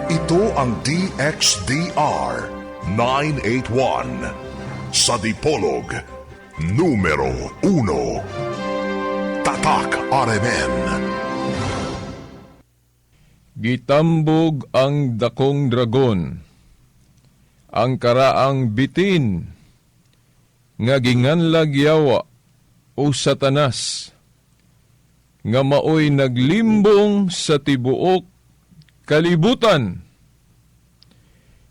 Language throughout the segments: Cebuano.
Ito ang DXDR 981 sa Dipolog, numero 1. Tatak RMN. Gitambog ang dakong dragon, ang karaang bitin, nga ginganlag Yawa o Satanas, nga maoy naglimbong sa tibuok kalibutan.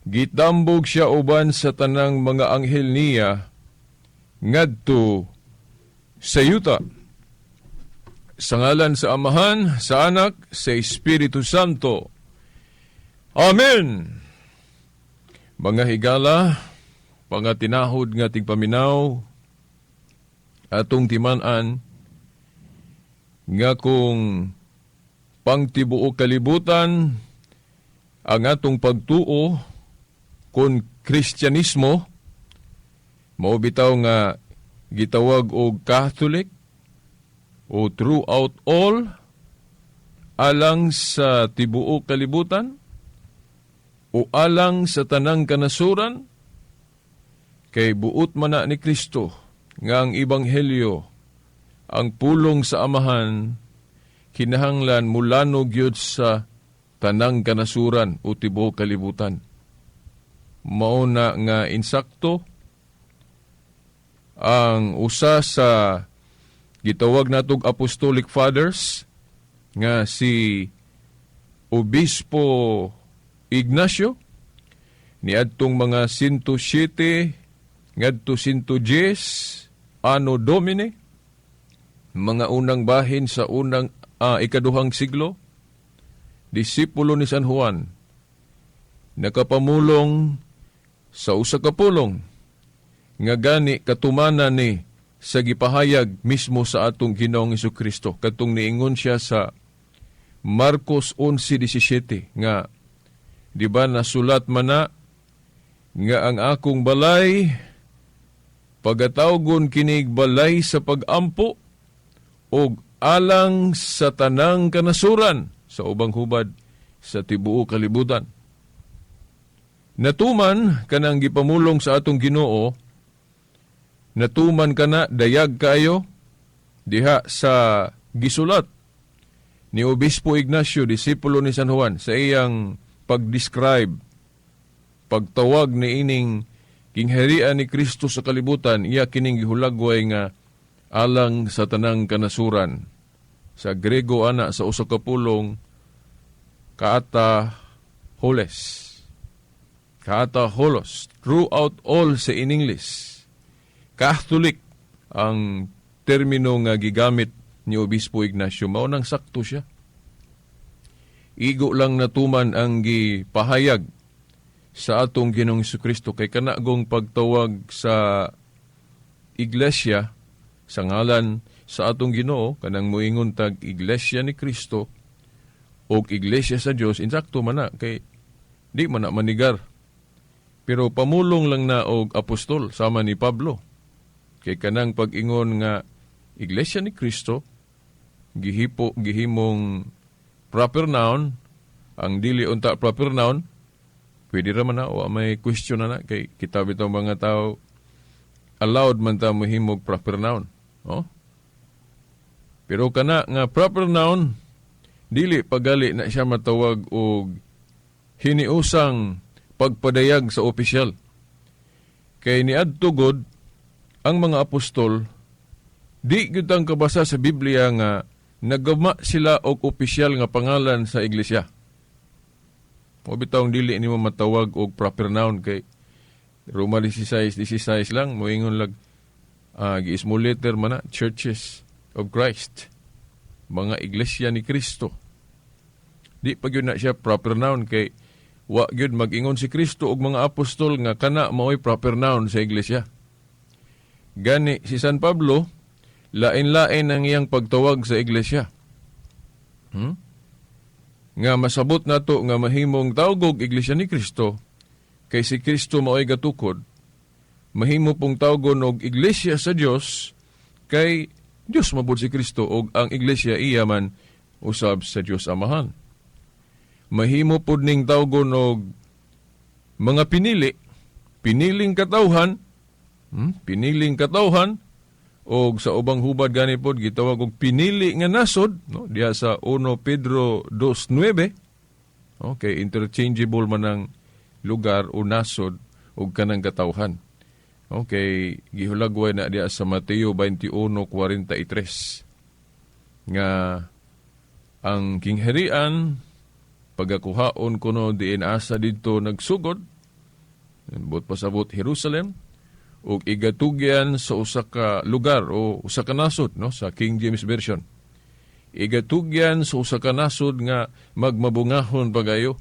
Gitambog siya uban sa tanang mga anghel niya ngadto sa yuta. Sa ngalan sa Amahan, sa Anak, sa Espiritu Santo. Amen! Mga higala, pangatinahod nga tigpaminaw, atong timan-an, nga kung pangtibuok kalibutan, ang atong pagtuo, kung Kristyanismo, mao bitaw nga gitawag og Catholic, o throughout all, alang sa tibuok kalibutan, o alang sa tanang kanasuran, kay buot man na ni Kristo nga ang Ebanghelyo, ang pulong sa Amahan, kinahanglan mulanog gyud sa tanang kanasuran o tibuok kalibutan. Mao na nga insakto ang usa sa gitawag natog Apostolic Fathers nga si Obispo Ignacio niadtong mga 107 ngadto 110 Anno Domini, mga unang bahin sa unang ikaduhang siglo, disipulo ni San Juan, nakapamulong sa usa ka pulong nga gani katumanan ni sa gipahayag mismo sa atong Ginoong Kristo katong niingon siya sa Marcos 11:17 nga di ba nasulat man na nga ang akong balay pagatawgon kinig balay sa pagampo og alang sa tanang kanasuran, sa ubang hubad, sa tibuok kalibutan. Natuman kanang gipamulong sa atong Ginoo, natuman kana dayag kayo diha sa gisulat ni Obispo Ignacio, disipulo ni San Juan, sa iyang pag-describe, pagtawag ni ining kingharian ni Kristo sa kalibutan, iya kining gihulagway nga alang sa tanang kanasuran. Sa Grego ana sa usa ka pulong, kaata holes. Kaata holos. Throughout all sa in English. Catholic ang termino nga gigamit ni Obispo Ignacio. Mao nang sakto siya. Igo lang natuman ang gipahayag sa atong Ginoong Kristo kay kanagong pagtawag sa iglesia sa ngalan sa atong Ginoo, kanang moingon tag Iglesia ni Kristo o Iglesia sa Dios, insakto man na kay di man na manigar. Pero pamulong lang na og apostol sama ni Pablo kay kanang pag-ingon nga Iglesia ni Kristo gihipo gihimong proper noun. Ang dili unta proper noun, pwede ra man na, wa may question na na kay kita bitaw mga tao allowed man ta mohimog proper noun, oh. Pero kana nga proper noun, dili pagali na siya matawag og hiniusang pagpadayag sa opisyal. Kay niadto gud ang mga apostol, di gyud ang kabasa sa Biblia nga nagama sila og opisyal nga pangalan sa iglesia. Mao bitawng dili nimo matawag og proper noun kay Roma 16:16 lang moingon lag gi-small letter man na, Churches of Christ, mga iglesia ni Kristo. Di pa gyud na siya proper noun kay wa gyud mag-ingon si Kristo og mga apostol nga kana maoy proper noun sa iglesia. Gani si San Pablo, lain-lain ang iyang pagtawag sa iglesia. Nga masabot nato nga mahimong tawgog Iglesia ni Kristo kay si Kristo maoy gatukod. Mahimo pong tawgon og Iglesia sa Dios kay Dios mabud si Kristo og ang iglesia iya man usab sa Dios Amahan. Mahimo pud ning tawgon og mga pinili, piniling katawhan, piniling katawhan, og sa ubang hubad gani pod gitawag og pinili nga nasod, no, diha sa 1 Pedro 2:9. Okay, interchangeable man ang lugar o nasod og kanang katawhan. Okay, gihulagway na diha sa Mateo 21:43 nga ang kingharian pagakuhaon kuno diin asa didto nagsugod, buot pasabot Jerusalem, ug igatugyan sa usa ka lugar o usa ka nasod, no, sa King James Version. Igatugyan sa usa ka nasod nga magmabungahon pagayo.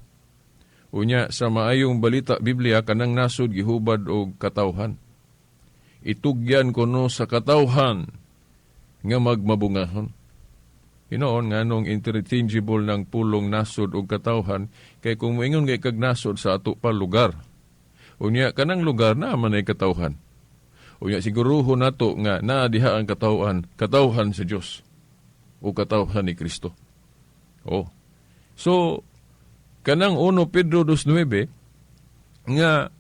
Unya sa Maayong Balita Biblia, kanang nasod gihubad og katawhan. Itugyan kuno sa katawhan nga magmabungahon. Hinoon, nganong interchangeable ng pulong nasod og katawhan? Kay kung moingon kay kag nasod, sa ato pa lugar. Unya kanang lugar na man ay katawhan. Unya siguruhon nato nga naa diha ang katawhan, katawhan sa Dios o katawhan ni Kristo. Oh. So kanang 1 Pedro 2:9 nga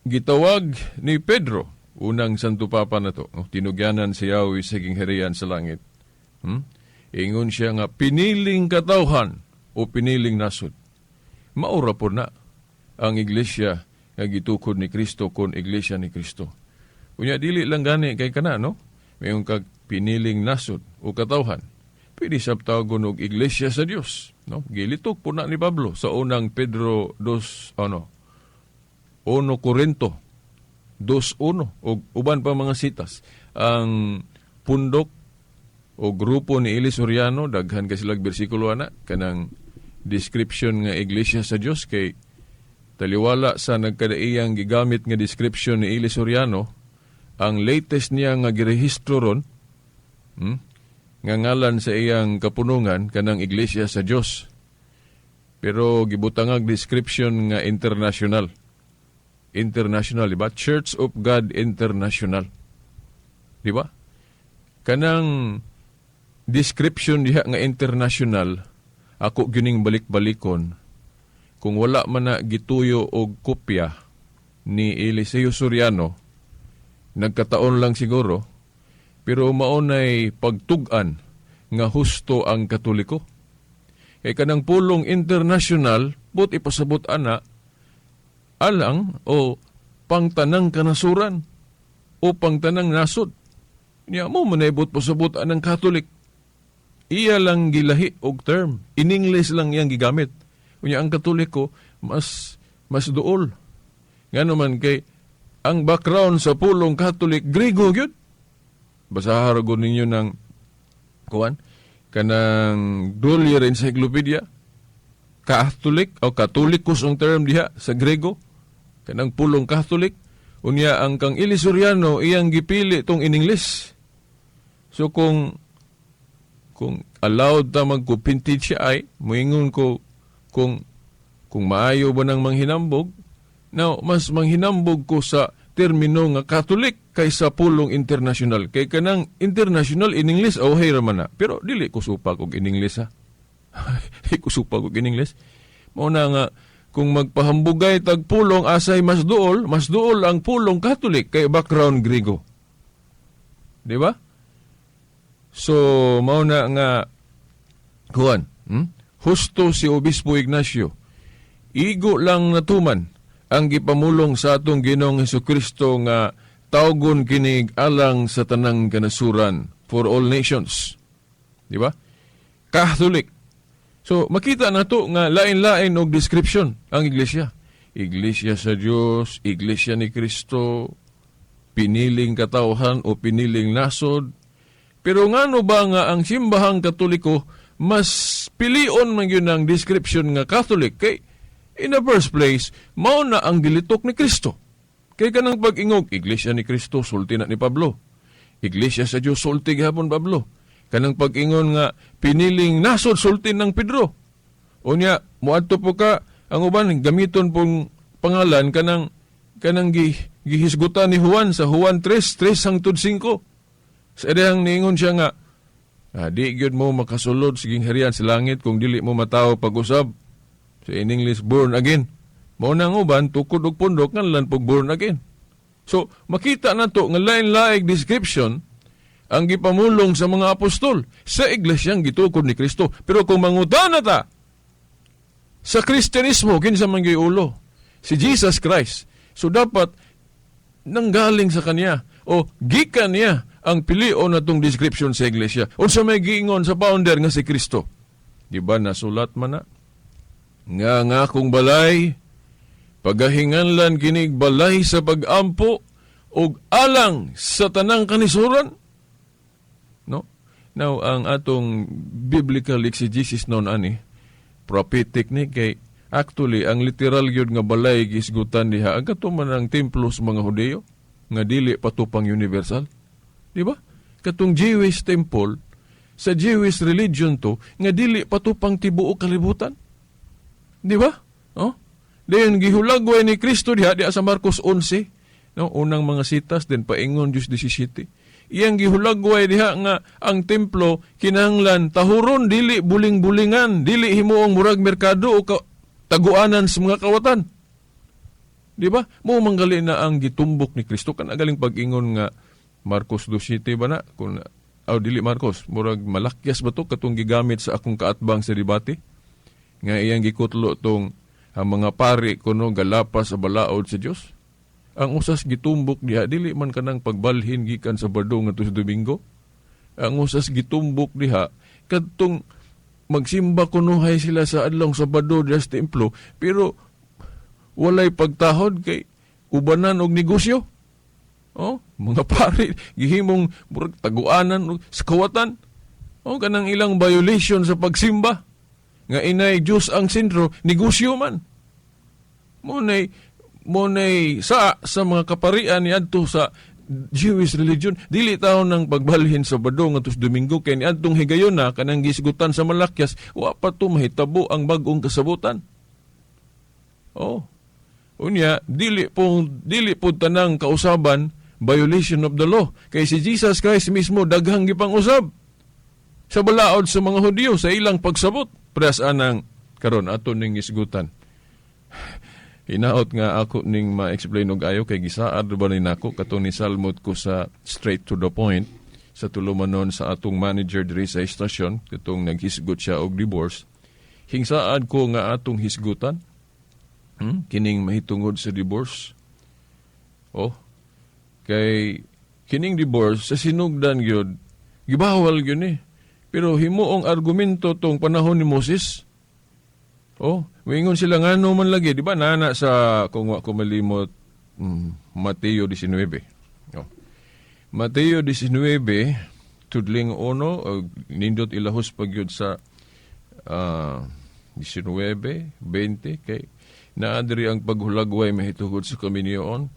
gitawag ni Pedro, unang Santo Papa na to, no? Tinugyanan si Yahweh sa gingharian sa langit. Ingon siya nga piniling katawhan o piniling nasod. Maura po na ang iglesia nga gitukod ni Kristo kon iglesia ni Kristo. Unya dili lang gani kay kana, no? Mayon kag piniling nasod o katawhan. Pwede sa tawagon og iglesia sa Dios, no? Gilitok po na ni Pablo sa unang Pedro 2, ano, 1 Corinto 2:1 ug uban pa mga sitas. Ang pundok o grupo ni Eli Soriano, daghan kay silag bersikulo ana kanang description nga iglesia sa Dios, kay taliwala sa nagkadaiyang gigamit nga description ni Eli Soriano, ang latest niya nga girehistro ron, nga ngalan sa iyang kapunungan kanang iglesia sa Dios, pero gibutangag description nga international. International, di ba? Church of God International, di ba? Kanang description diha nga international, ako gining balik-balikon, kung wala man na gituyo og kopya ni Eliseo Soriano, nagkataon lang siguro, pero maunay pagtug-an nga husto ang Katoliko. Kay kanang pulong international, but ipasabot ana alang o pangtanang kanasuran o pangtanang nasod. Niya mo manay pasabot anang Catholic. Iya lang gilahi og term. In English lang iyang gigamit. Unya ang Katoliko mas mas duol. Ngano man kay ang background sa pulong Catholic, Griego gyud. Basaha ra gud ninyo ng kuan kanang Grolier Encyclopedia. Catholic o Catholicos ang term diha sa Grego. Kanang pulong Catholic. Unya ang kang Eli Soriano, iyang gipili tong in English. So kung allowed ta magkupinti siya ay muingon ko kung maayo ba nang manghinambog. Now, mas manghinambog ko sa termino nga Catholic kaysa pulong international, kay kanang international in English, oh, hey raman na, pero dili ko supag og in English, ha. Di ko supag og in English. Mao na nga kung magpahambugay tag pulong asay mas duol, mas duol ang pulong Catholic kay background Griego, di ba? So, mao na nga kuan, Husto si Obispo Ignacio. Igo lang natuman ang gipamulong sa atong Ginoong Hesukristo nga tawgon kinig alang sa tanang kanasuran, for all nations. Di ba? Catholic. So, makita nato nga lain-lain og description ang iglesia. Iglesia sa Dios, Iglesia ni Kristo, piniling katawhan o piniling nasod. Pero ngano ba nga ang simbahang Katoliko mas pilion man yun ang description nga Catholic? Kay in the first place, mao na ang gilitok ni Kristo. Kay kanang pag-ingog, Iglesia ni Kristo, sulti na ni Pablo. Iglesia sa Dios, sulti gihapon Pablo. Kanang pag-ingon nga piniling nasod, sulti ng Pedro. Unya, muadto po ka, ang uban gamiton pong pangalan kanang kanang gihisgutan ni Juan sa Juan 3, 3 hangtod 5. Sa dihang niingon siya nga, di gyud mo makasulod sa gingharian sa langit kung dili mo matawo pag-usab. So in English, born again. Mao na ang uban tukod og pundok, nganlan pog born again. So makita nato nga lain-laing description ang gipamulong sa mga apostol sa iglesyang gitukod ni Kristo. Pero kung mangutana ta sa Kristyanismo, kinsa man gyud ulo? Si Jesus Christ. So dapat nanggaling sa kanya o gikan niya ang pilion natong description sa iglesia. Unsa may giingon sa founder nga si Kristo? Di ba nasulat man na nga nga akong balay pagahinganlan kinig balay sa pagampo og alang sa tanang kanisuran? No? Now, ang atong biblical exegesis noon ani, prophetic ni, kay actually ang literal gyud nga balay gisgutan diha ang kato man ang templo sa mga Hudiyo nga dili patupang universal. Di ba? Katong Jewish temple sa Jewish religion to nga dili patupang tibuok kalibutan. Di ba? Oh? Then gihulagway ni Kristo diha diha sa Marcos 11, no, unang mga sitas, then paingon Diyos 17. Iyang gihulagway diha nga ang templo kinahanglan tahuron, dili buling-bulingan, dili himuong murag merkado o taguanan sa mga kawatan. Di ba? Mo manggali na ang gitumbok ni Kristo kan galing pag-ingon nga Marcos 2:7 ba na kung aw dili Marcos, murag Malakyas ba to, katong gigamit sa akong kaatbang sa debate nga iyang gikutlo tong ang mga pari kuno galapas sa balaod sa Dios. Ang usas gitumbok diha dili man kanang pagbalhin gikan Sabado ngadto sa Domingo. Ang usas gitumbok diha kadtong magsimba kunuhay sila sa adlong Sabado diha sa templo, pero walay pagtahod kay ubanan og negosyo. Oh, mga pari gihimong murag taguanan og sa kawatan. Oh, kanang ilang violation sa pagsimba nga inay Diyos ang sentro, negosyo man. Mo nay sa mga kaparian niadto sa Jewish religion, dili taon ng pagbalhin sa Sabado ngadto sa Domingo, kay niadtong higayon na kanang gisgutan sa Malakyas, wa pa to mahitabo ang bag-ong kasabutan. Oh. Unya, dili po tanang kausaban violation of the law. Kay si Jesus Christ mismo daghang gipang-usab sa balaod sa mga Hudiyo sa ilang pagsabot. Pres anang karon ato ning isgutan. Hinaot nga ako ning ma-explain og ayo kay gisaad ba ni nako kato ni salmot ko sa straight to the point sa tulumanon sa atong manager diri sa estasyon katong naghisgot siya og divorce. Hingsaad ko nga atong hisgutan kining mahitungod sa divorce. Oh, kay kining divorce sa sinugdan gyud gibawal gyud ni. Pero himuong argumento tong panahon ni Moses. Oh, moingon sila ngano man lagi, di ba? Nana sa, kung wa ko malimot, Mateo 19. Oh. Mateo 19, tudling 1, og nindot ilahos pagyud sa 19, 20, kay naadri ang paghulagway mahitungod sa kaminyoon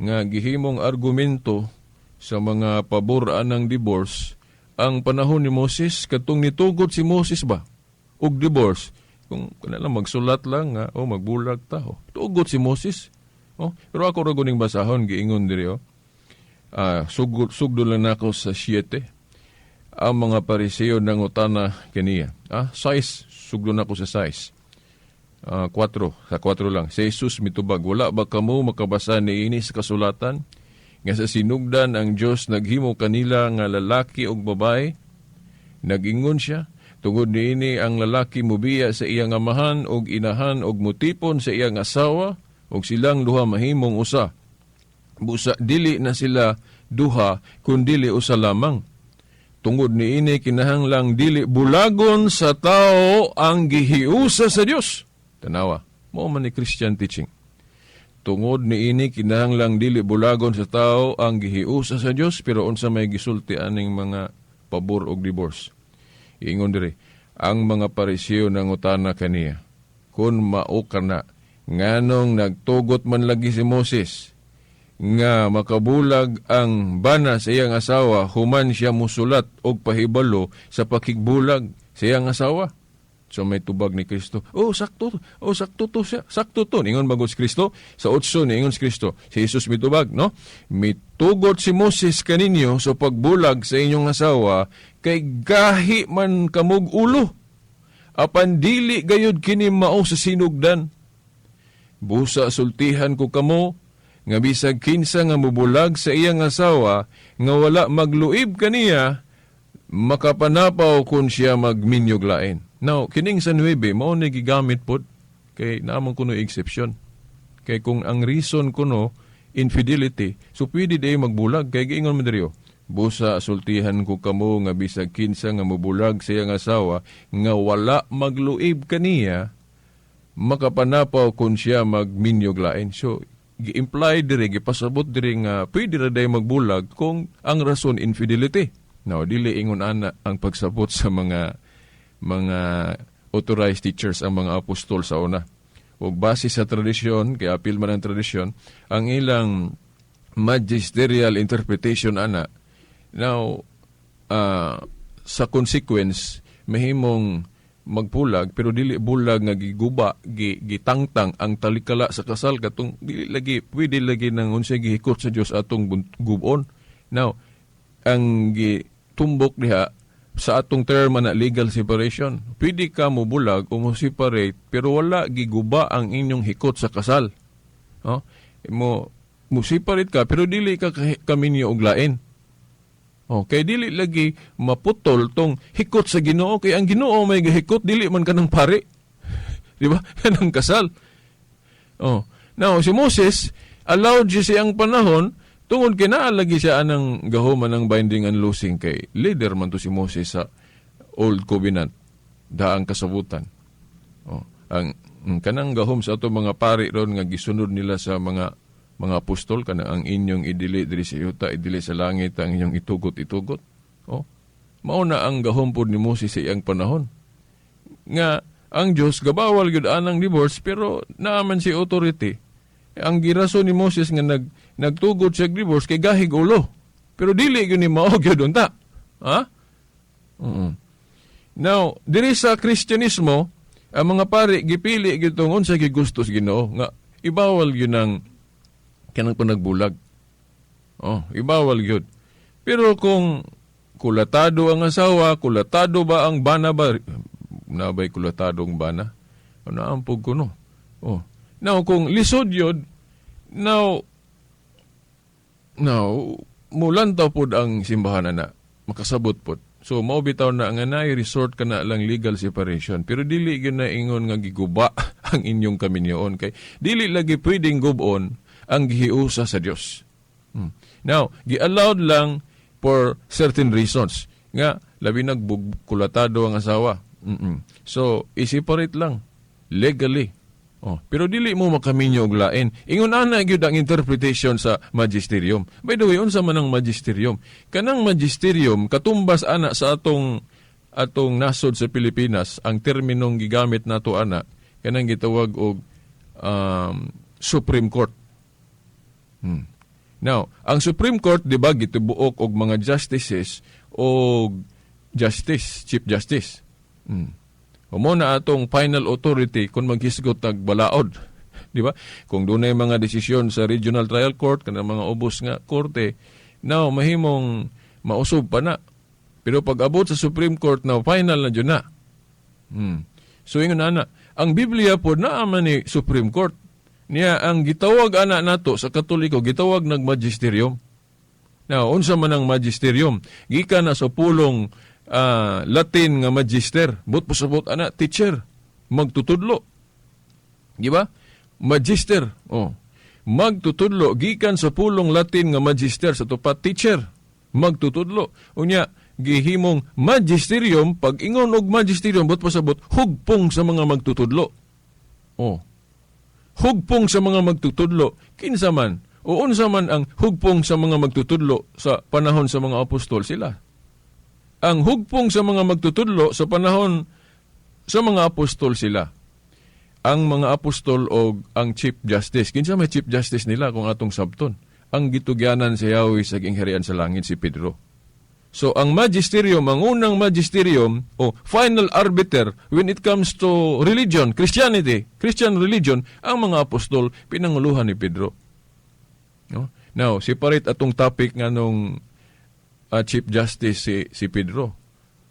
nga gihimong argumento sa mga pabor anang divorce ang panahon ni Moses, katong nitugot si Moses ba og divorce kung kana lang magsulat lang nga o magbulag ta. Oh, tugot si Moses. Oh, pero ako ra guning basahon. Giingon diri, oh, sugdo lang nako sa 7. Ang mga Pariseo nangutana kaniya. Sais, sugdo nako sa sais. 4, sa 4 lang. Si Jesus mitubag, "Wala ba kamo makabasa niini sa kasulatan nga sa sinugdan ang Dios naghimo kanila nga lalaki ug babae? Nagingon siya, tungod niini ang lalaki mubiya sa iyang amahan ug inahan ug mutipon sa iyang asawa ug silang duha mahimong usa. Busa dili na sila duha kun dili usa lamang. Tungod niini kinahanglang dili bulagon sa tao ang gihiusa sa Dios." Tanawa, mao man ni Christian teaching. Tungod niini kinahanglang dili bulagon sa tao ang gihiusa sa Dios, pero unsa may gisulti aning mga pabor og divorce? Ingon diri, ang mga Pariseo nangutana kaniya, "Kung mao kana, nganong nagtugot man lagi si Moses nga makabulag ang bana sa iyang asawa human siya musulat og pahibalo sa pakigbulag sa iyang asawa?" So may tubag ni Kristo. "Oh, sakto. Oh, sakto to siya. Sakto to." Ningon bagos Kristo. Sa 8, ningon si Kristo. Si Jesus mitubag, no? "Mitugot si Moses kaninyo sa pagbulag sa inyong asawa kay gahi man kamog ulo. Apan dili gayud kini mao sa sinugdan. Busa sultihan ko kamo nga bisag kinsa nga mubulag sa iyang asawa nga wala magluib kaniya, makapanapaw kun siya magminyog lain. Now, kining sa 9, mao ni gigamit pod kay naamang kuno exception. Kay kung ang reason kuno infidelity, so pwede day magbulag kay giingon man diri, "Busa sultihan ko kamo nga bisag kinsa nga mubulag sa iyang asawa nga wala magluib kaniya, makapanapaw kun siya magminyog lain." So gi-imply diri, gipasabot diri nga pwede ra day magbulag kung ang rason infidelity. Now, dili ingon ana ang pagsabot sa mga authorized teachers, ang mga apostol sa una. Ug base sa tradisyon, kay apil man ang tradisyon, ang ilang magisterial interpretation ana. Now, sa consequence, mahimong magbulag pero dili bulag nga giguba, gitangtang ang talikala sa kasal, katong dili lagi pwede lagi nang unsay gihikot sa Dios atong gubon. Now, ang gitumbok diha sa atong term na legal separation, pwede ka mo bulag o mo separate pero wala giguba ang inyong hikot sa kasal. Oh, mo mo separate ka pero dili ka kaminyo og lain. Oh, kay dili lagi maputol tong hikot sa Ginoo, kay ang Ginoo may gihikot, dili man kanang pari. Di ba? Kanang kasal. Oh. Now, si Moses allowed siya siyang panahon tungod kay naa lagi siya anang gahom ng binding and loosing, kay leader man to si Moses sa Old Covenant, daang kasabutan. Oh, ang kanang gahom sa ato mga pari ron nga gisunod nila sa mga apostol, kana ang inyong idili diri sa yuta idili sa langit, ang inyong itugot itugot. Oh. Mao na ang gahom pod ni Moses sa iyang panahon. Nga ang Dios gabawal gyud anang divorce pero naaman si authority. Ang girason ni Moses nga nagtugot siya divorce kay gahig ulo. Pero dili gyud ni mao gyud unta. Ha? Now, diri sa Kristyanismo, ang mga pari gipili gyud tong unsa gigusto sa Ginoo nga ibawal gyud ang kanang panagbulag. Oh, ibawal gyud. Pero kung kulatado ang asawa, kulatado ba ang bana ba? Nabay kulatadong bana? Ano ang ko no? Oh. Now, kung lisod yun, now, mulantaw pod ang simbahan na makasabot pod. So, mao bitaw na nga naay resort ka na lang legal separation. Pero dili gyud na ingon nga giguba ang inyong kaminyoon. Kay dili lagi pwedeng gubon ang gihiusa sa Dios. Now, gi-allowed lang for certain reasons. Nga, labi nagbugkulatado ang asawa. So, i-separate lang. Legally. Oh, pero dili mo makaminyo og lain. Ingon ana gyud ang interpretation sa magisterium. By the way, unsa man ang magisterium? Kanang magisterium katumbas ana sa atong nasod sa Pilipinas, ang terminong gigamit nato ana kanang gitawag og Supreme Court. Now, ang Supreme Court, di ba, gitibuok og mga justices o justice, chief justice. Mao na atong final authority kung maghisgot tag balaod. Di ba? Kung dunay mga desisyon sa regional trial court, kanang mga ubos nga korte, now mahimong mausob pa na. Pero pag abot sa Supreme Court, now final na jud na. So ingon ana, ang Biblia po naa man ni Supreme Court. Niya ang gitawag ana nato sa Katoliko, gitawag nag magisterium. Now, unsa man ang magisterium? Gikan na sa pulong Latin nga magister. But pasabot ana teacher, magtutudlo. Di ba? Magister. Oh. Magtutudlo gikan sa pulong Latin nga magister, sa tupat teacher, magtutudlo. Unya gihimong magisterium, pag ingon og magisterium, but pasabot hugpong sa mga magtutudlo. Oh. Hugpong sa mga magtutudlo. Kinsa man o unsa man ang hugpong sa mga magtutudlo sa panahon sa mga apostol sila? Ang hugpong sa mga magtutudlo sa panahon sa mga apostol sila. Ang mga apostol o ang chief justice. Kinsa may chief justice nila kung atong sabton? Ang gitugyanan sa Yahweh sa gingharian sa langit, si Pedro. So ang magisterium, ang unang magisterium o final arbiter when it comes to religion, Christianity, Christian religion, ang mga apostol pinanguluhan ni Pedro. No? Now, separate atong topic nga nung Chief Justice si Pedro.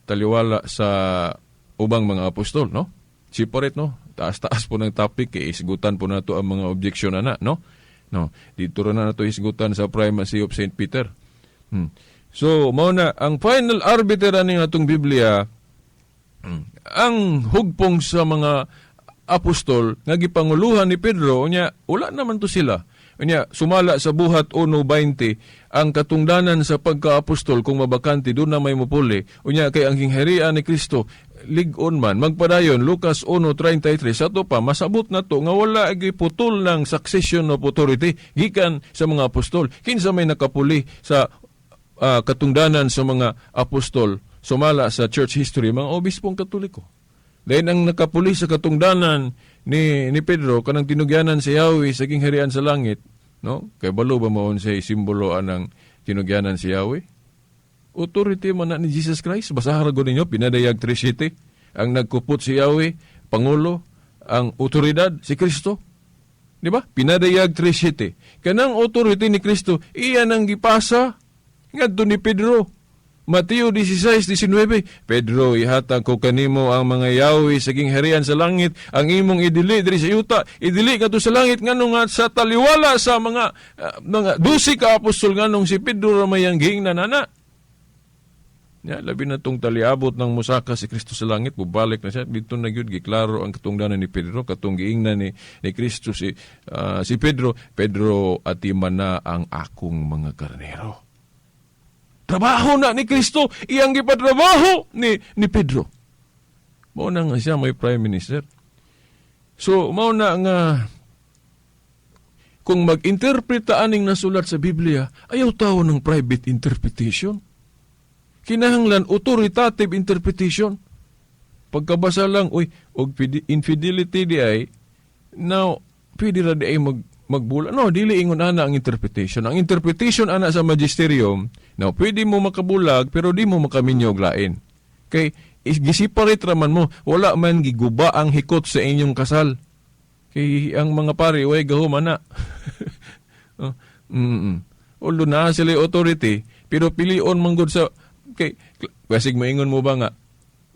Taliwala sa ubang mga apostol, no? Separate, no? Taas-taas po ng topic kay isgutan po nato ang mga objection ana, no? No, dito ra na nato isgutan sa primacy of Saint Peter. So, mao na ang final arbiter ani atong Biblia, ang hugpong sa mga apostol nga gipanguluhan ni Pedro. Unya wala naman to sila. Unya sumala sa Buhat 1:20, ang katungdanan sa pagka-apostol kung mabakante, doon na may mupuli. Unya kay ang gingharian ni Kristo lig-on man magpadayon, Lucas 1:33. Sa to pa masabot na to nga wala giputol ng succession of authority gikan sa mga apostol. Kinsa may nakapuli sa katungdanan sa mga apostol sumala sa church history? Mga obispong Katoliko. Then ang nakapuli sa katungdanan ni Pedro, kanang tinugyanan si Yahweh sa gingharian sa langit, no? Kay balo ba maon say simbolo anang tinugyanan si Yahweh? Authority man na ni Jesus Christ. Basahan ra gud ninyo Pinadayag 3:7. Ang nagkupot si Yahweh, pangulo, ang otoridad si Kristo. Di ba? Pinadayag 3:7. Kanang authority ni Kristo, iyan ang gipasa ngadto ni Pedro. Mateo 16:19, "Pedro, ihatag ko kanimo ang mga yawi sa gingharian sa langit. Ang imong idili diri sa yuta, idili kadto sa langit." Ngano nga sa taliwala sa mga 12 ka apostol, nganong si Pedro ra may ang giingnan ana? Ya, labi na tong taliabot ng musaka si Kristo sa langit, bubalik na siya. Dito na gyud giklaro ang katungdanan ni Pedro, katong giingnan ni Kristo si Pedro, "Pedro, atiman na ang akong mga karnero." Trabaho na ni Kristo, iyang gipatrabaho ni Pedro. Mao na nga siya may prime minister. So, mao na nga kung mag-interpreta aning nasulat sa Biblia, ayaw tao ng private interpretation. Kinahanglan authoritative interpretation. Pagkabasa lang, uy, og infidelity di ay, now, pwede ra di ay magbula. No, dili ingon ana ang interpretation. Ang interpretation ana sa magisterium, now, pwede mo makabulag, pero di mo makaminyo og lain. Kay, giseparate raman mo, wala man giguba ang hikot sa inyong kasal. Kay ang mga pare, way gahom ana. Oh. Although naa sila authority, pero pilion man gud sa kay basig maingon mo ba nga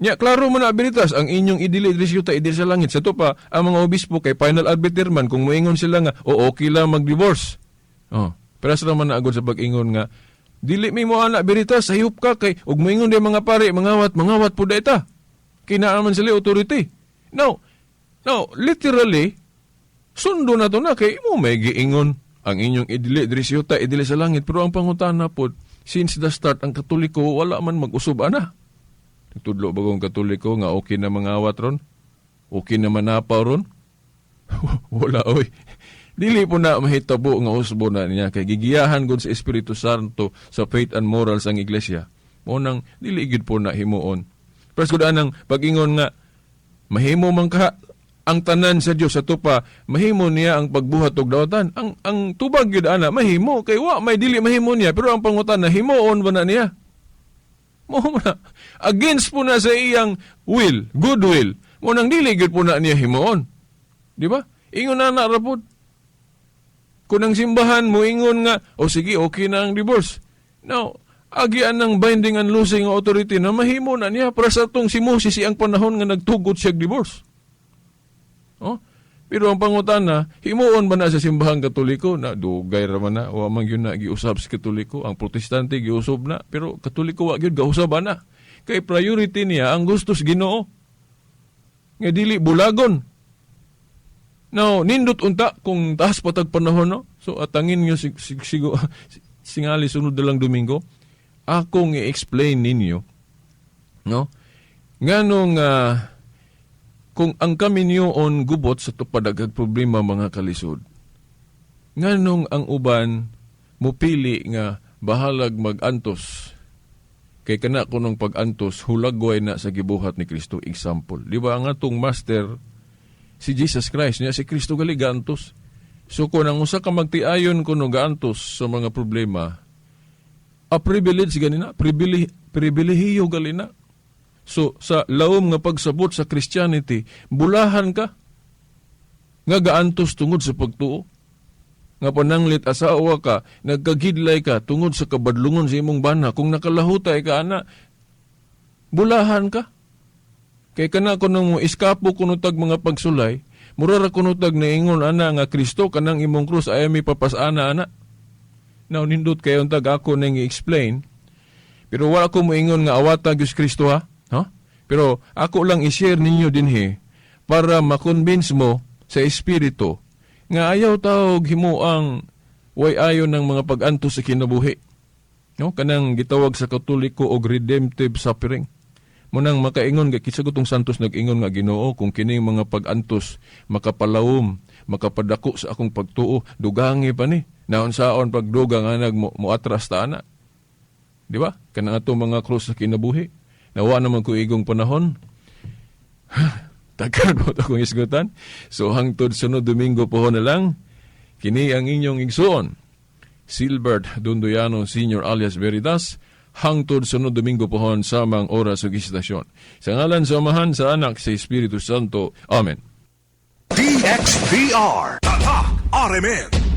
nya, klaro man na beritas, ang inyong idili diri sa yuta, idili sa langit. Sa to pa, ang mga obispo kay final arbiter man, kung moingon sila nga, o okay lang mag-divorce. Oh, pero sa man na agad sa pag-ingon nga, dili mi mo ana beritas, sayop ka kay ug moingon di mga pare, mangawat, mangawat pud ita. Kay naa man sila authority. No. No, literally sundo na to na kay imo may giingon ang inyong idili diri sa yuta, idili sa langit, pero ang pangutana pod, since the start ang Katoliko wala man mag-usab ana. Nagtudlo bagong Katoliko nga okay na mangawat ron? Okay na manapaw ron? Wala oy. Dili po na mahitabo nga usbo na niya kay gigiyahan gud sa Espiritu Santo sa faith and morals ang iglesia. Mo nang dili gid po na himuon. Pero gud anang pag-ingon nga mahimo man ka ang tanan sa Dios, sa tupa mahimo niya ang pagbuhat og daotan. Ang tubag gyud ana mahimo kay wa may dili mahimo niya, pero ang pangutana, himuon ba na niya? Mo na against po na sa iyang will, good will. Mo nang dili gyud po na niya himuon. Di ba? Ingon na na ra pod. Kung ang simbahan mo ingon nga, o sige, okay na ang divorce. Now, agian ng binding and loosing authority na mahimo na niya para sa atong si Moses iyang panahon nga nagtugot siya divorce. Oh? Pero ang pangutana, himuon ba na sa simbahang Katoliko? Na dugay ra man na, wa man gyud na giusab sa Katoliko. Ang Protestante giusab na, pero Katoliko wa gyud gausab na. Kay priority niya ang gusto sa Ginoo. Nga dili bulagon. Now, nindot unta kung taas patag panahon, no? So atangin niyo sigo singali sunod na lang Domingo. Akong i-explain ninyo, no? Nganong kung ang kaminyoon gubot sa tupadagag problema mga kalisod. Nganong ang uban mupili nga bahalag mag-antos kay kana kunong pag-antos hulagway na sa gibuhat ni Kristo. Example, di ba ang atong master si Jesus Christ niya, si Kristo gali gaantos. So kung ang usa ka magtiayon kuno gaantos sa mga problema, a privilege ganina, pribilehiyo galina. So sa lawom nga pagsabot sa Christianity, bulahan ka nga gaantos tungod sa pagtuo. Nga pananglit asawa ka, nagkagidlay ka tungod sa kabadlungon sa imong bana, kung nakalahutay ka ana, bulahan ka. Kay kana kuno mo iskapo kuno tag mga pagsulay, mura ra kuno tag naingon ana nga, "Kristo, kanang imong krus ay may papas-ana ana." Now, nindot kayo tag ako nang i-explain. Pero wala ko moingon nga awata gyud si Kristo, ha. Ha? Pero ako lang i-share ninyo dinhi para ma-convince mo sa espiritu nga ayaw tawag himo ang way ayo ng mga pag-antos sa kinabuhi. No, kanang gitawag sa Katoliko og redemptive suffering. Munang makaingon kay kinsa tong Santos nag-ingon nga, "Ginoo, kung kining mga pag-antos makapalawom, makapadako sa akong pagtuo, dugangi pa ni." Naunsaon pagdugang nga nag mo, moatras ta ana. Di ba? Kanang atong mga krus sa kinabuhi. Nawa naman ko igong panahon. Tagal mo ito akong isgutan. So hangtod sunod Domingo po na lang, kini ang inyong igsuon, Silbert Dunduyano Senior alias Veritas, hangtod sunod Domingo pohon, samang oras ug istasyon. Sa ngalan sa Amahan, sa Anak, sa Espiritu Santo. Amen. DXDR. Tatak RMN.